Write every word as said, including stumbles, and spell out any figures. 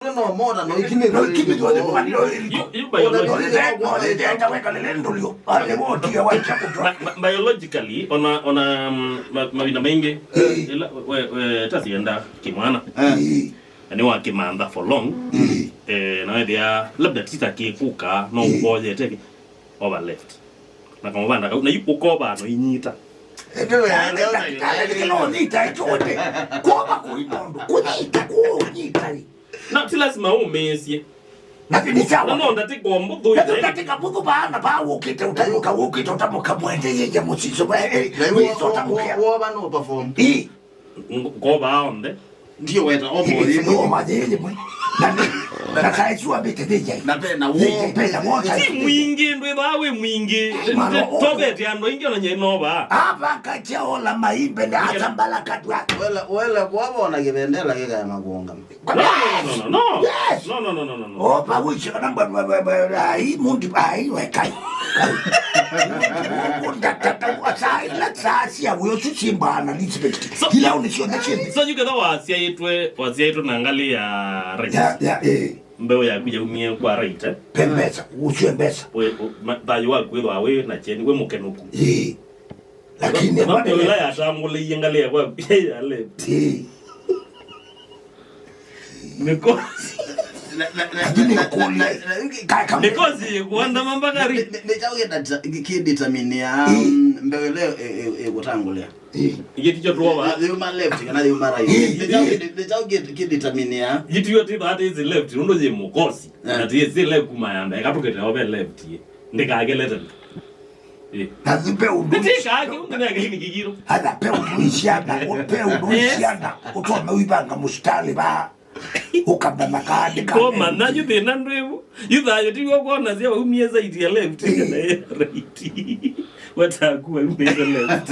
No mota no ikimi no ikimi no ikimi no ikimi. You, you biology. Biologically, ona, ona mm, ma- mavinda maingĩ ĩla we, we tasienda kĩmwana na nĩ wakĩmantha for long, eh, na wethĩa labda tita kĩkũka no ũkoyete over left na kamũvanda kau na yu ũkova no inyita. Kũnyita ĩtũte. Kũva kũi mũndũ. Kũnyita, kũnyita. Na ti lazima ũmĩĩsye. Na ti sawa. No, no, ndatĩka mbũthũ. Na ndatĩka mbũthũ baana ba wũkĩte ũtamũka, wũkĩte ũtamũka mwende yeye mũciso ba eh, eh, wĩso ũtamũkĩa. Wova no perform. Ii. Ngova onthe. Ndio weta omo yimwe. Omo yimwe. Na na saizi wambĩte thĩnjai. Na pena wo. Pena wo. Ti mwingĩ ndwĩthaa wĩ mwingĩ. Tobete andũ aingĩ ona nyai nova. Aba kacha ola maimbe na atambala katwa. Wela wela kwavona kĩvendela kĩkaya makuonga. No, no, no, no, no. Yes. No, no, no, no, no, no. Oh, pa wishi kana mba mba mba ai mundi ai wekai. Kunda tata wa sai la sasi ya wewe sushi mba na respect. Kila unisio na chini. So you get wa sia itwe, wa sia itwe na ngali ya right. Ya ya eh. Mbeo ya kuja umie kwa right. Eh? Pembeza, usiwe mbeza. We ba yo wa kwirwa we na cheni we mukenuku. Eh. Lakini mwana yatangũlĩie ngalĩ yakwa ya left. Mikosi. Mikosi kuandama mpaka ri. Nĩkyaũkĩnditaminia mbeu ĩla ĩkũtangũlĩa. Ingĩ ticho tuova. Yuma left kana yuma right. Nĩkyaũkĩnditaminia. Yitiyo ti that is left nũndũ yĩ mũkosi. Na ti is left kuma yamba ĩkatũkĩte ove left. Ndĩkakĩlete. Na yu ve ũndũ ĩtĩkaa kĩu nginya kĩu nĩ kĩkirũ. Ana ve ũndũ isiana, ve ũndũ isiana ũtome ũivanga mũsitalĩ va ũkamba na kaandĩka. Koma na yu thĩna ndwĩvu. Yu thayũ ti w'o kwona sya waumie side ya left kana ya right. Watakuwa umĩte left.